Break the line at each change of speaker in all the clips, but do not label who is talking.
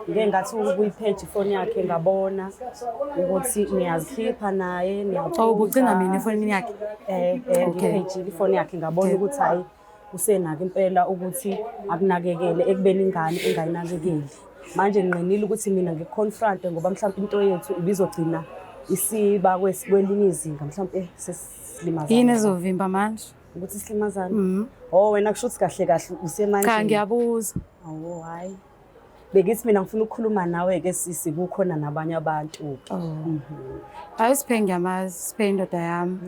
Ngike ngathi ukuyipheja ifoni yakhe ngabona ukuthi niyazikhipha naye niyaphuza.
Oh, ubucinga mina efonini yakhe?
Eh, ngiphejile ifoni yakhe ngabona ukuthi hhayi usenako impela ukuthi akunakekele ekubeni ingane engayinakekeli. Manje nginqenile ukuthi mina ngiku-confront-e ngoba mhlawumpe into yethu ibizogcina isiba kwelinye izinga mhlawumpe sesilimazana.
Yini ezovimba manje?
Ukuthi silimazane? Oh wena kusho ukuthi kahle kahle usemandleni.
Cha ngiyabuza.
Awu hayi. Bengithi mina ngifuna ukukhuluma nawe-ke sisi kukhona nabanye abantu-ke.
Oh. Hayi Siphe ngiyamazi, Siphe indoda yami.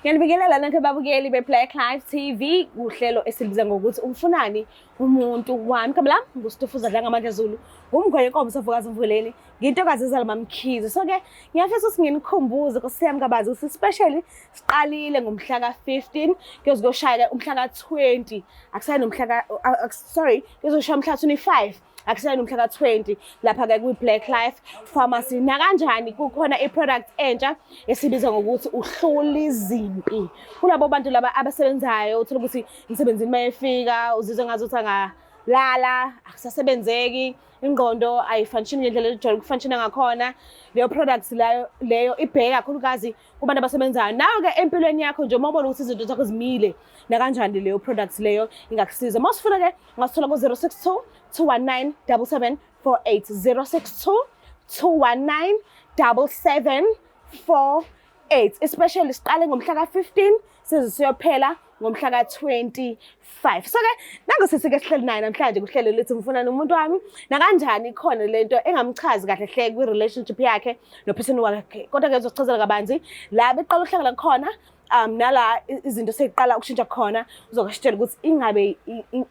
Ngiyanibingelela nonke babukeli be-Black Life TV kuhlelo esilibiza ngokuthi umfunani umuntu wami. Igama lami nguStufuza Dlangamandla Zulu, ngumngwe yenkomo sovukazi mvuleni, ngintokazi ezala MaMkhize. So-ke ngiyafisa ukuthi nginikhumbuze Nkosi yami kabanzi ukuthi especially siqalile ngomhla ka-15 kuyoze kuyoshaya umhla ka-20 akusayini nomhla ka sorry kuyozoshaya umhla ka-25 akusayini umhla ka-20 lapha-ke kwi-Black Life Pharmacy. Nakanjani kukhona i-product entsha esibiza ngokuthi uhlula izimpi. Kulabo bantu laba abasebenzayo uthola ukuthi emsebenzini uma efika uzizwa ngazuthi angalala akusasebenzeki ingqondo ayifunction ngendlela ejwayele ukufunction ngakhona. Leyo product leyo ibheke kakhulukazi kubantu abasebenzayo. Nawe-ke empilweni yakho nje uma ubona ukuthi izinto zakho zimile nakanjani leyo product leyo ingakusiza. Uma usifuna-ke ungasithola ku-062 219 7748 062 219 7748 especially siqale ngomhla ka-15 size siyophela ngomhla ka-25. So-ke nangu sisi-ke sihleli naye namhlanje kuhlelo lethu Mfunani Umuntu Wami. Nakanjani ikhona lento engamchazi kahle hle kwi-relationship yakhe nopheseni wakhe, kodwa-ke uzochazela kabanzi la beqala ukuhlangana khona nala izinto seyiqala ukushintsha khona. Uzokasitshela ukuthi ingabe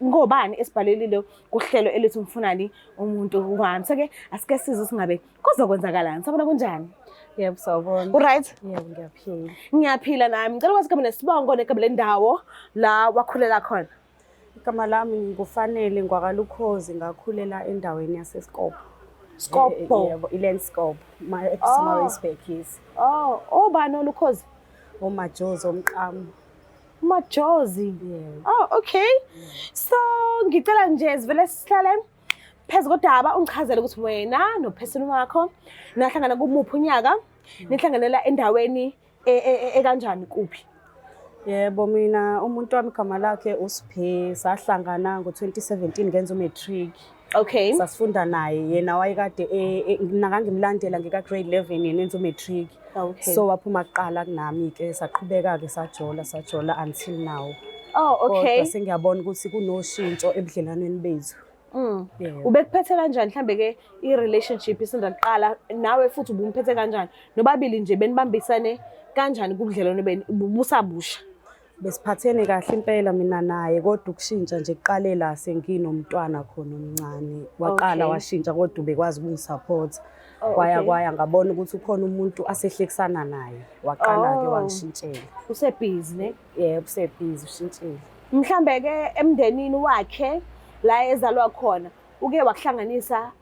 ngobani esibhalelile kuhlelo elithi Umfunani Umuntu Wami. So-ke asike sizwe singabe kuzokwenzakalani. Sabona kunjani?
Yebo, sawubona.
U-right?
Yebo, ngiyaphila.
Ngiyaphila nami. Ngicela ukwazi igama nesibongo negama lendawo la wakhulela khona.
Igama lami nguFanele ngwakaLukhozi, ngakhulela endaweni yaseSkopo.
Skopo.
Yebo, iLandscope, ePietermaritzburg, yes.
Oh, obani oLukhozi?
OMajozi omqamu.
Majozi.
Yebo.
Oh, okay. So ngicela nje sivele sihlale phezu kodaba ungichazele ukuthi wena nopheseni wakho nahlangana kumuphi unyaka, nihlanganela endaweni ekanjani kuphi?
Yebo, mina umuntu wami igama lakhe uSiphe, sahlangana ngo-2017 ngenza u-matric.
Okay.
Sasifunda naye, yena wayekade nakangimlandela ngika grade 11 yena enza u-matric.
Okay.
So waphuma kuqala kunami ke, saqhubeka ke sajola sajola until now.
Oh, okay.
Kodwa sengiyabona ukuthi kunoshintsho ebudlelwaneni bethu. Yebo.
Ubekuphethe kanjani mhlambe ke i-relationship isanda kuqala nawe futhi ubumphethe kanjani? Nobabili nje benibambisane kanjani kubudlelwano benu busabusha?
Besiphathene kahle impela mina naye, kodwa ukushintsha nje kuqale la senginomntwana khona omncane. Waqala washintsha kodwa ubekwazi ukungisupport.
Oh,
Kwaya
okay.
kwaya ngabona ukuthi ukhona umuntu asehlekisana naye. Waqala ke
Oh.
wangishintshela.
Usebhizi ne?
Yebo, usebhizi ushintshile.
Mhlambe ke emndenini wakhe la ezalwa khona uke wakuhlanganisa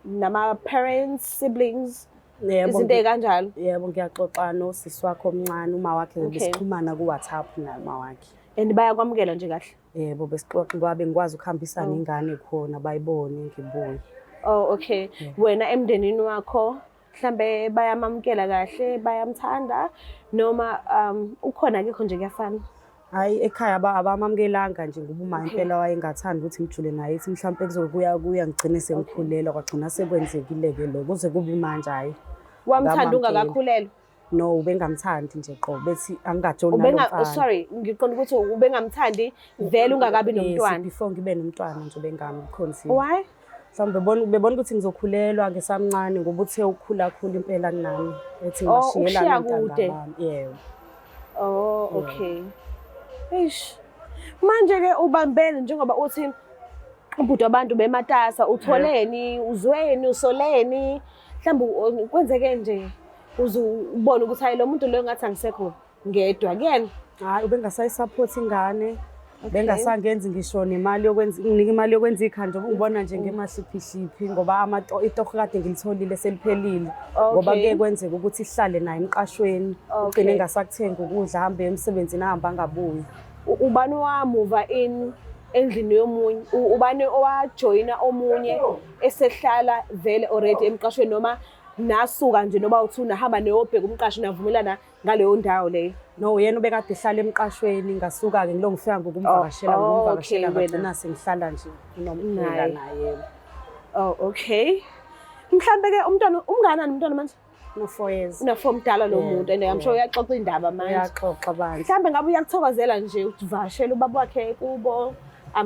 nama parents, siblings,
Yebo,
izinto ey'kanjalo?
Yebo, ngiyaxoxa nosisi wakhe omncane, uma wakhe
Okay.
besixhumana ku-WhatsApp nama wakhe.
And bayakwamukela nje kahle?
Yebo, besixoxa ngoba bengikwazi ukuhambisa
Oh.
nengane khona bayibone ngibuye.
Oh, okay.
Yeah.
Wena emndenini wakho mhlambe bayamamukela kahle, bayamthanda noma ukhona akekho nje kuyafana?
Hhayi, ekhaya abamamukelanga nje ngoba uma
Okay.
impela wayengathandi ukuthi ngijule naye, ethi mhlampe kuzokuya kuya ngigcine sengikhulelwa, kwagcina sekwenzekile-ke lokho kuze kube manje hhayi.
Wamthanda
Akamamukeli.
ungakakhulelwa?
No, ubengamthandi nje qobo, bethi angingajoli nalo mfana.
Sorry, ngiqonda ukuthi ubengamthandi vele ungakabi
Yes,
nomntwana.
before ngibe nomntwana nje ubengamkhonzile.
Why?
Mhlawumbe bebona ukuthi ngizokhulelwa ngisamncane ngoba uthe ukukhula khulu impela kunami. Ethi
Oh,
ngibashiyelana
ukushiya
ontanga
kude.
bami. Yebo.
Oh, okay. Eish. Manje ke ubambene njengoba uthi ubhuti wabantu bematasa, utholeni, uzweni, usoleni, mhlawumbe kwenzeke nje uze ubone ukuthi hayi lo muntu lo ngathi angisekho ngedwa kuyena.
Hhayi, ubengasayisupport ingane. Bengasangenzi ngisho nemali yokwenza, nginika imali yokwenza ikhanda, njengoba ungibona nje ngemahliphihliphi ngoba itoho kade ngilitholile seliphelile. Ngoba kuye kwenzeka ukuthi sihlale naye emqashweni, ugcine engasakuthengi ukudla, ahambe emsebenzini, ahambe angabuyi.
Ubani owamuva in endlini yomunye? Ubani owajoyina omunye esehlala vele already emqashweni, noma nasuka nje noba uthi unahamba neyobheka umqasho navumelana ngaleyo ndawo leyo?
No, yena ubekade ehlala emqashweni, ngasuka-ke ngilo ngifika ngokumvakashela, ngokumvakashela ngagcina sengihlala nje nomphela naye.
Oh, okay. Mhlambe-ke umntwana umnganani umntwana manje?
Una-4 years.
Una-4, mdala lo muntu, and I'm sure uyaxoxa indaba manje.
Uyaxoxa bandla.
Mhlambe ngabe uyakuthokozela nje ukuvakashela ubaba wakhe kubo,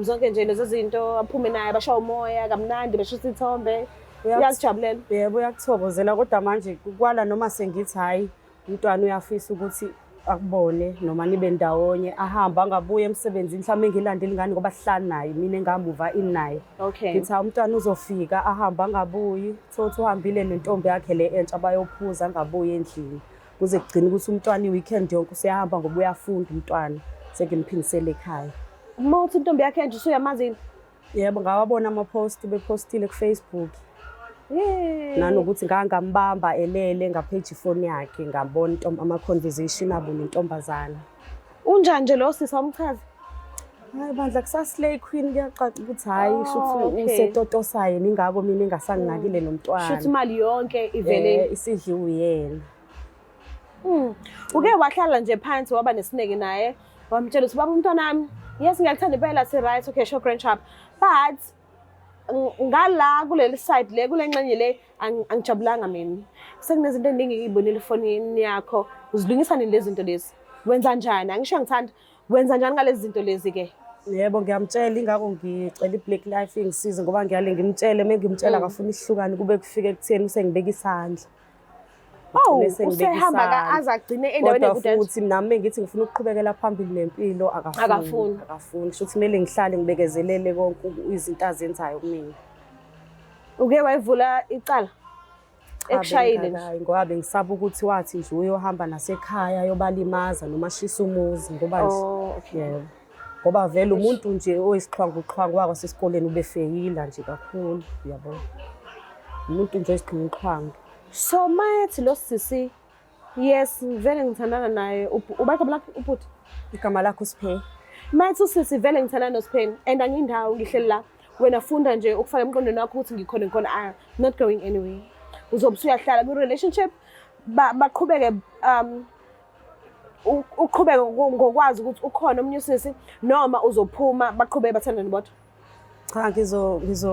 zonke nje lezo zinto, aphume naye, bashaye umoya kamnandi, beshisa iy'thombe. Uyakujabulela?
Yebo, uyakuthokozela, kodwa manje kwala noma sengithi hhayi, umntwana uyafisa ukuthi akubone noma nibe ndawonye, ahambe angabuye emsebenzini, mhlawumbe ngilandele ingane ngoba sihlali naye, mina engamuva ini naye. Ngithi hawu, umntwana uzofika ahambe angabuyi, thothi uhambile nentombi yakhe le entsha bayophuza, angabuyi endlini. Kuze kugcine ukuthi umntwana i-weekend yonke useyahamba ngoba uyafunda umntwana, sengimphindisele ekhaya.
Uma uthi intombi yakhe entsha, usuyamazi yini?
Yebo, ngawabona ama-post bepostile ku-Facebook. Nanokuthi ngangambamba elele ngapheji ifoni yakhe, ngabona ama-conversation abo nentombazana.
Unjani nje lo sisi, awumchazi?
Hayi bandla, kusaslay queen, kuyacaca ukuthi hhayi, shuthi usetotosa yena, ingakho mina engasanginakile nomntwana.
Shuthi imali yonke ivele
isidliwe uyena.
Uke wahlala nje phansi waba nesineke naye, wamtshela ukuthi baba umntwana wami, yes ngiyakuthanda impela, si-right, okay, sure, grand sharp, but ngala kuleli side le, kule ngxenye le angijabulanga mina, sekunezinto eziningi ngiyibonile efonini yakho, uzilungisa nini lezi zinto lezi, wenza njani? Angisho ngithanda, wenza njani ngalezi zinto lezi ke?
Yebo, ngiyamtshela, ingakho ngicela i-Black Life ingisize, ngoba ngiyale ngimtshele, uma ngimtshela akafuni isihlukane, kube kufike ekutheni usengibeka isandla.
Oh, usehamba aze agcine endaweni
ekude. Futhi nami ngithi ngifuna ukuqhubekela phambili nempilo, akafuni. Akafuni. Kusho ukuthi kumele ngihlale ngibekezelele konke izinto azenzayo kumina.
Uke wayivula icala? Ekushayile nje.
Ngoba bengisaba ukuthi wathi nje uyohamba nasekhaya yobalimaza noma ashisa umuzi, ngoba nje. Yebo. Ngoba vele umuntu nje oyisixhwanguxhwangu wakwasesikoleni ubefeyila nje kakhulu, uyabo. Umuntu nje oyisixhwanguxhwangu.
So mayethi lo sisi, yes vele ngithandana naye, ubagama lakhe ubhuti?
Igama lakho Siphe.
Mayethi usisi vele ngithandana noSiphe and angindawo, ngihleli la. Wena funda nje ukufaka emqondweni wakho ukuthi ngikhona ngikhona, I'm not going anywhere. Uzobe usuyahlala kwi-relationship, baqhubeke uqhubeke ngokwazi ukuthi ukhona omunye usisi, noma uzophuma baqhubeke bathandane bodwa?
Cha,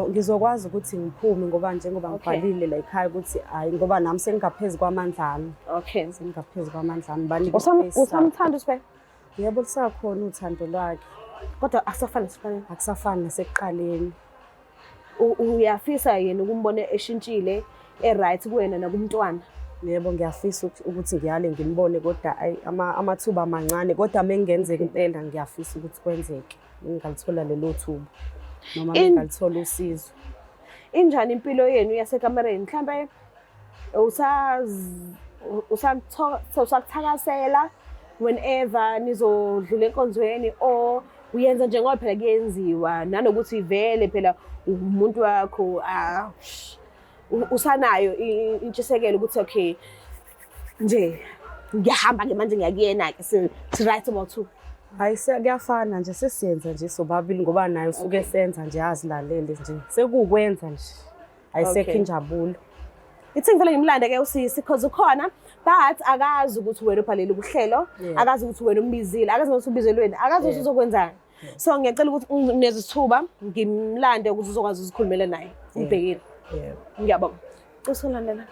ngizokwazi ukuthi ngiphume, ngoba njengoba ngibhalile la ekhaya ukuthi hayi, ngoba nami sengingaphezu kwamandla ami. Sengingaphezu kwamandla ami, banike ispace sabo.
Usamthanda uSiphe?
Yebo, lisakhona uthando lwakhe.
Kodwa akusafani nasekuqaleni?
Akusafani nasekuqaleni.
Uyafisa yena ukumbona eshintshile, e-right kuwena nakumntwana?
Yebo, ngiyafisa ukuthi ngiyale ngimbone, kodwa ayi, amathuba mancane, kodwa uma kungenzeka impela ngiyafisa ukuthi kwenzeke. Ngingalithola lelo thuba noma ngingalithola usizo.
Injani impilo yenu yasekamereni? Mhlambe usakuthakasela whenever nizodlula enkonzweni, or uyenza nje ngoba phela kuyenziwa, nanokuthi vele phela umuntu wakho usanayo intshisekelo ukuthi okay nje ngiyahamba-ke manje ngiyakuyena-ke, si-right about two?
Hayi, kuyafana nje, sesiyenza nje sobabili, ngoba naye usuke esenza nje, azilalele nje, sekuwukwenza nje, ayisekho injabulo.
Ithi ngivele ngimlande-ke usisi, cause ukhona but akazi ukuthi wena ubhalele kuhlelo, akazi ukuthi wena umbizile, akazi ukuthi ubizelweni, akazi ukuthi uzokwenzani. So ngiyacela ukuthi unginikeze isithuba ngimlande ukuze uzokwazi ukuzikhulumela naye. Ngibhekile. Ngiyabonga. Usulandela.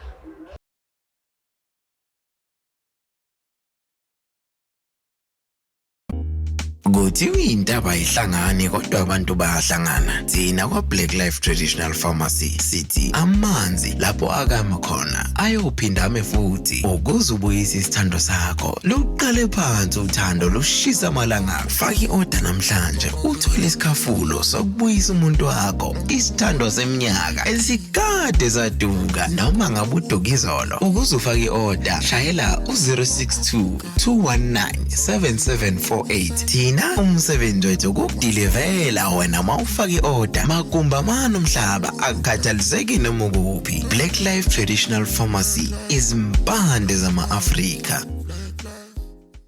Kuthiwa intaba ayihlangani kodwa abantu bayahlangana. Thina kwa-Black Life Traditional Pharmacy sithi amanzi lapho akama khona ayophinda ame futhi. Ukuze ubuyise isithando sakho, luqale phansi uthando lushisa amalanga. Faka i-oda namhlanje uthole isikhafulo sokubuyisa umuntu wakho, isithando seminyaka esikade. Kade saduka noma ngabe uduka izolo. Ukuze ufake i-order, shayela u-062 219 7748. Thina umsebenzi wethu ukukudilivela wena ma ufake i-order. Magumba mani umhlaba akukhathaliseki noma ukuphi. Black Life Traditional Pharmacy, izimpande zama-Afrika.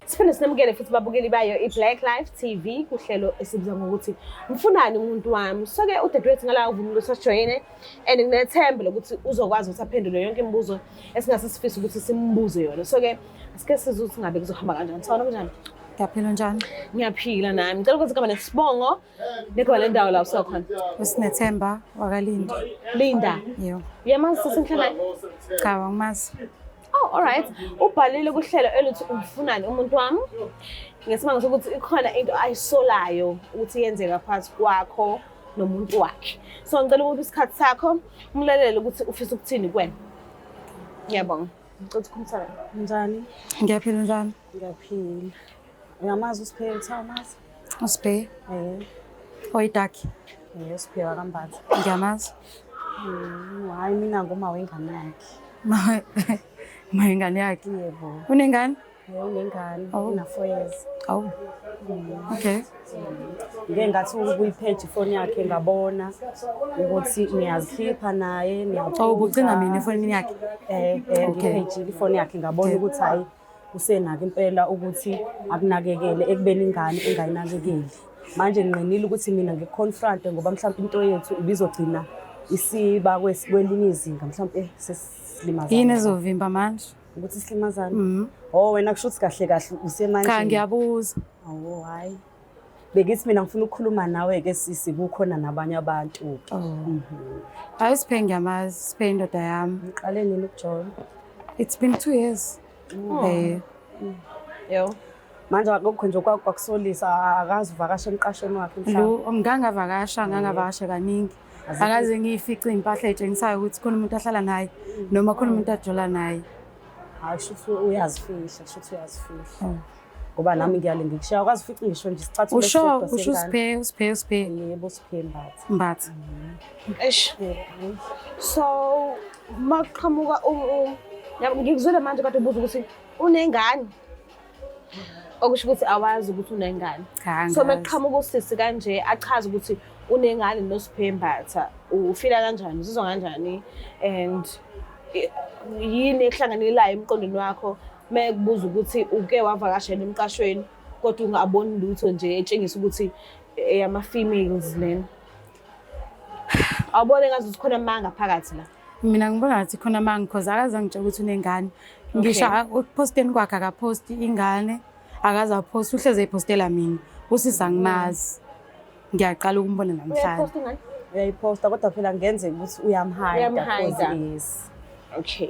Siphinde sinemukele futhi babukeli bayo i-Black Life TV kuhlelo esibiza ngokuthi mfunani umuntu wami. So-ke udadewethu ngala uvumile ukuthi asijoyine and nginethemba lokuthi uzokwazi ukuthi aphendule yonke imibuzo esingase sifise ukuthi simbuze yona. So-ke asike sizwe ukuthi ngabe kuzohamba kanjani. Sawubona, kunjani?
Ngiyaphila, njani?
Ngiyaphila nami. Ngicela ukuthi igama nesibongo negama lendawo la usuka khona.
USinethemba wakaLinda.
Linda.
Yebo.
Uyamazi sisi engihlala naye?
Cha, angimazi.
Oh, alright. Ubhalile kuhlelo elithi umfunani umuntu wami. Ngesimanga sokuthi ikhona into ayisolayo ukuthi yenzeka phakathi kwakho nomuntu wakhe. So ngicela ukuthi isikhathi sakho umlalele ukuthi ufisa ukuthini kuwena. Ngiyabonga. Ngicela ukuthi ukhulumisane.
Njani?
Ngiyaphila, njani?
Ngiyaphila. Uyamazi uSiphe, uthe awumazi?
USiphe
Eh,
oyi-darkie.
eh, uSiphe wakaMbatha.
Ngiyamazi.
Hhayi, mina nguma wengane yakhe.
Ma ingane yakhe.
Yebo.
Unengane?
Eh, unengane,
Oh.
una-4 years.
Awu. Okay.
Ngike ngathi ukuyipheja ifoni yakhe ngabona ukuthi niyazikhipha naye, niyaphuza.
Oh, ubucinga mina efonini yakhe.
Eh,
Okay.
ngiphejile ifoni yakhe ngabona ukuthi hayi usenako impela ukuthi akunakekele ekubeni ingane engayinakekeli. Manje nginqenile ukuthi mina ngiku-confront ngoba mhlawumbe into yethu ibizogcina isiba kwelinye izinga, mhlawumbe sesilimazana.
Yini ezovimba manje?
Ukuthi silimazane. Oh, wena kusho ukuthi kahle kahle usemanje.
Cha, ngiyabuza.
Oh, hayi. Bengithi mina ngifuna ukukhuluma nawe-ke sisi, kukhona nabanye abantu.
Oh. Hayi, Siphe ngiyamazi, Siphe indoda yami.
Ngiqale nini ukujola?
It's been 2 years. Eh,
Yo.
Manje akukho nje kwakusolisa, akazi uvakasha emqashweni wakhe mhlawumbe.
Lo ngangavakasha, ngangavakasha kaningi. Akaze ngiyifice impahla etshengisayo ukuthi khona umuntu ahlala naye noma khona umuntu ajola naye.
Hayi, shuthi uyazifihla, shuthi uyazifihla. Ngoba nami ngiyale ngikushaya, akwazi ufice ngisho nje isicathulo
Usho
esisodwa
usho
sengane.
Siphe, uSiphe, uSiphe.
Yebo, Siphe Mbatha.
Mbatha.
Eish. So maqhamuka yabo, ngikuzwile manje kade ubuza ukuthi unengane. Okusho ukuthi awazi ukuthi unengane.
Cha,
So
angazi.
maqhamuka usisi kanje achaza ukuthi unengane noSiphe Mbatha, ufila kanjani, uzizwa kanjani and yini ehlanganelayo emqondweni wakho mekubuza ukuthi uke wavakashela emqashweni kodwa ungaboni lutho nje etshengisa ukuthi eyama females lena? Awubone ngathi ukuthi khona amanga phakathi la?
Mina ngibona ngathi khona amanga because akaze angitshela ukuthi unengane. Ngisho ukuposteni kwakhe akaphosti ingane, akaze aphosti, uhleze ephostela mina. Usisi angimazi. Ngiyaqala ukumbona namhlanje.
Uyaphosta ingane?
Uyayiphosta, kodwa phela kungenzeka ukuthi uyam-hide.
Uyam-hide.
Yes.
Okay.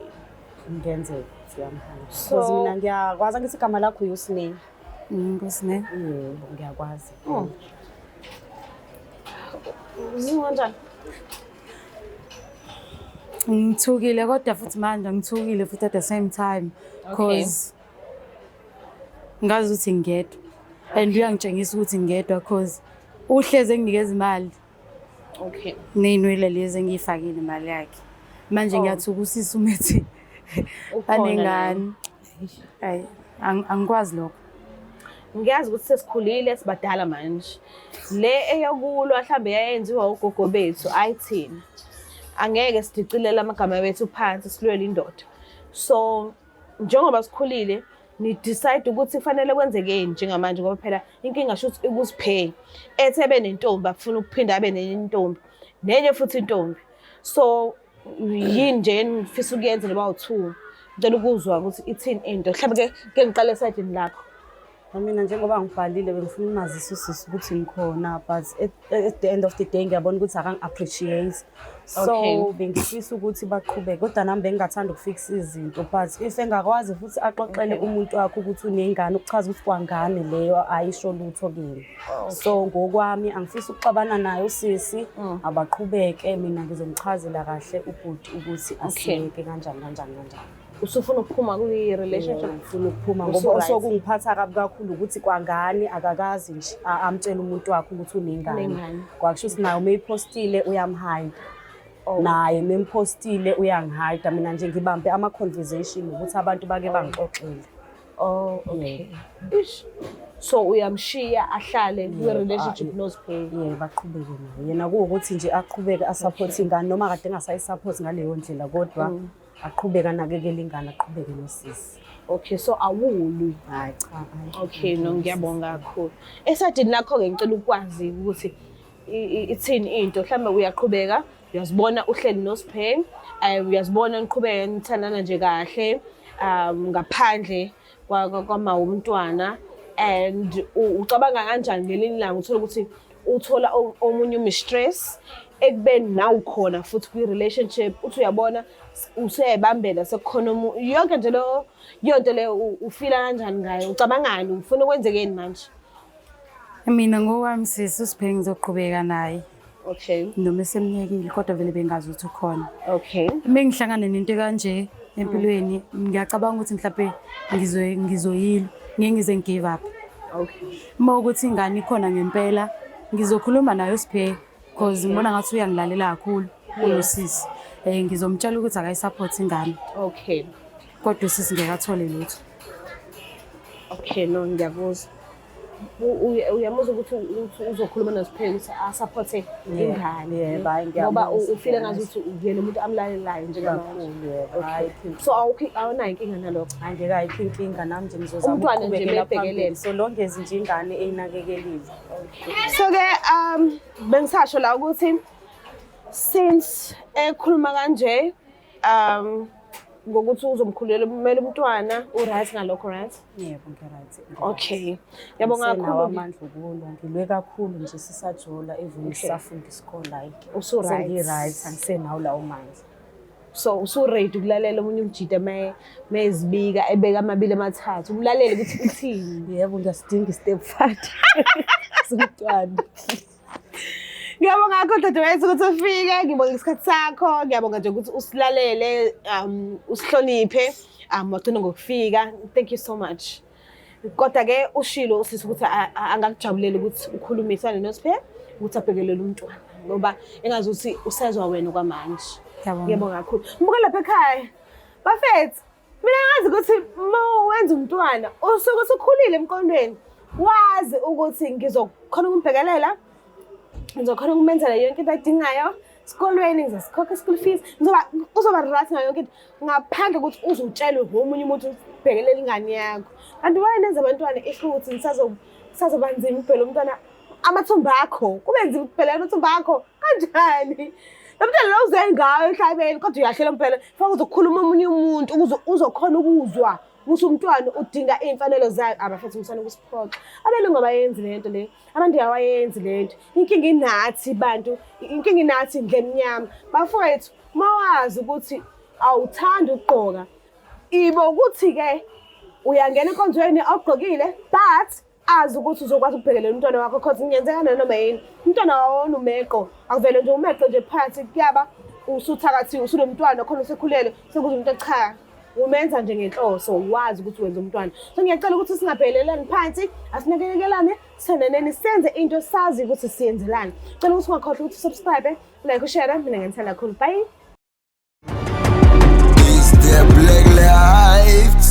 Kungenzeka ukuthi uyam-hide. Because mina ngiyakwazi, angithi igama lakho uSine.
NguSine.
Yebo, ngiyakwazi.
Uzizwa kanjani?
Ngithukile kodwa futhi manje ngithukile futhi at the same time because ngazi ukuthi ngingedwa and uyangitshengisa ukuthi ngingedwa because uhlezi enginikeza imali ney'nwele lezi engiyifakile imali yakhe. Manje ngiyathuka usisi umethi
Ukhona
banengane. Hayi, angikwazi lokho.
Ngiyazi ukuthi sesikhulile, sibadala manje. Le eyokulwa mhlambe yayenziwa ugogo bethu, ayithini. Angeke sidicilele amagama wethu phansi silwele indoda. So njengoba sikhulile, ni decide ukuthi kufanele kwenzekeni njengamanje, ngoba phela inkinga shuthi ikuSiphe. Ethe benentombi afuna ukuphinda abe nenye intombi. Nenye futhi intombi. So yini nje enifisa ukuyenza noba u2? Ngicela ukuzwa ukuthi ithini into. Mhlawumbe ke ngiqale esayidini lakho.
Mina njengoba ngibhalile bengifuna ukumazisa usisi ukuthi ngikhona, but at the end of the day ngiyabona ukuthi akangi-appreciate. So bengifisa ukuthi baqhubeke, kodwa nami bengingathanda ukufikisa izinto, but if engakwazi futhi axoxele umuntu wakhe ukuthi unengane, ukuchaza ukuthi kwangane leyo ayisho lutho kimi. So ngokwami angifisi ukuxabana naye usisi, abaqhubeke, mina ngizomchazela kahle ubhuti ukuthi asiyeke kanjani kanjani kanjani.
Usufuna ukuphuma kwi-relationship?
Ngifuna ukuphuma ngoba
Usu-right.
osokungiphatha kabi kakhulu ukuthi kwangane akakazi nje amtshele umuntu wakhe ukuthi unengane.
Unengane.
Kwakusho ukuthi naye uma eyiphostile uyam-hide.
Oh.
Naye memphostile uyangihide, mina nje ngibambe ama-conversation ukuthi abantu bake bangixoxele.
Oh, okay. Ish. So uyamshiya ahlale kwi-relationship noSphe?
Yebo, aqhubeke naye. Yena kuwukuthi nje aqhubeke asupport ingane, noma kade engasayisupport ngaleyo ndlela, kodwa aqhubeke anakekele ingane, aqhubeke nosisi.
Okay, so awulwi?
Hayi cha, hayi.
Okay, no, ngiyabonga kakhulu. Esadini lakho-ke ngicela ukwazi ukuthi ithini into, mhlawumbe uyaqhubeka, uyazibona uhleli noSphe, uyazibona niqhubeke nithandana nje kahle ngaphandle kwama umntwana, and ucabanga kanjani ngelinye ilanga uthola ukuthi uthola omunye umistress ekubeni nawe ukhona futhi kwi-relationship, uthi uyabona usuyayibambela sekukhona yonke nje lo yonto leyo, ufila kanjani ngayo, ucabangani, ufuna ukwenzekeni manje?
Mina ngokwami sisi, uSiphe ngizoqhubeka naye noma esemnyekile, kodwa vele bengazi ukuthi ukhona. Uma ngihlangane nento kanje empilweni, ngiyacabanga ukuthi mhlawumbe ngizoyilwa, ngeke ngize ngi-give up. Uma ukuthi ingane ikhona ngempela, ngizokhuluma naye uSiphe, cause ngibona ngathi uyangilalela kakhulu kunosisi. Ngizomtshela ukuthi akayisupport ingane. Kodwa usisi ngeke athole lutho.
Okay, no, ngiyakuzwa. Uyamuzwa ukuthi uzokhuluma noSiphe ukuthi asupporte ingane?
Yebo, hhayi,
ngoba
ngiyamuzwa,
ufile ngathi uyena umuntu amlalelayo njengamanje.
Kakhulu, yebo. Hhayi.
So awunayo inkinga nalokho?
Angekayikho inkinga nami nje, ngizozama
Umntwana nje
ukuqhubekela
bebhekelele.
phambili so long as nje ingane eyinakekelile.
So-ke bengisasho la ukuthi since ekhuluma kanje ngokuthi uzomkhulela kumele umntwana, u-right ngalokho, right?
Yebo, ngi-right.
Okay, ngiyabonga
Ngisenawo
kakhulu.
amandla okulwa, ngilwe kakhulu nje sisajola, even sisafunda isikole, hhayi.
Usu-right.
Sengi-right, angisenawo lawo mandla.
So usu-ready ukulalela omunye umjita mezibika ebeka amabili amathathu, umlalele ukuthi uthini?
Yebo, ngiyasidinga i-step father somntwana.
Ngiyabonga kakhulu dadewethu ukuthi ufike, ngibonga isikhathi sakho, ngiyabonga nje ukuthi usilalele, usihloniphe, wagcina ngokufika. Thank you so much. Kodwa-ke ushilo usisi ukuthi angakujabulela ukuthi ukhulumisane noSiphe ukuthi abhekelele umntwana, ngoba engazi ukuthi usezwa wena kwamanje.
Ngiyabonga.
Ngiyabonga kakhulu. Mbuka lapha ekhaya. Bafethu, mina ngazi ukuthi uma wenza umntwana usuke usukhulile emqondweni, wazi ukuthi ngizokhona ukumbhekelela, ngizokhona ukumenzela yonke into ayidingayo esikolweni, ngizasikhokha school fees, ngizoba uzoba right ngayo yonke into, ngaphandle kokuthi uze utshelwe ngomunye umuntu ukuthi bhekelela ingane yakho. Kanti why nenza abantwana ifuthi nisazoba nzima ukubhela umntwana amathumba akho, kube nzima ukubhelela amathumba akho kanjani? Lo mntwana lo uze ngayo emhlabeni, kodwa uyahlela umbhele, fanele uzokhuluma omunye umuntu ukuze uzokhona ukuzwa ukuthi umntwana udinga iy'mfanelo zayo. Abafethu, ngisana ukusiphoxa. Abelungu abayenzi le nto le, abantu abayenzi le nto. Inkinga inathi bantu, inkinga inathi ndle emnyama. Bafowethu, uma wazi ukuthi awuthandi ukugqoka, ibo ukuthi-ke uyangena enkonzweni awugqokile, but azi ukuthi uzokwazi ukubhekelela umntwana wakho, cause kungenzeka nanoma yini. Umntwana wawona umeqo, akuvele nje umeqo nje phakathi, kuyaba usuthakathiwe, usunomntwana khona usekhulelwe, sekuze umuntu, cha, umenza nje ngenhloso, wazi ukuthi wenza umntwana. So ngiyacela ukuthi singabhekelelani phansi, asinakekelane, sithandaneni, senze into sazi ukuthi siyenzelani. Cela ukuthi ungakhohlwa ukuthi usubscribe, like, ushare. Mina ngiyandithanda kakhulu, bye.
It's the Black Life.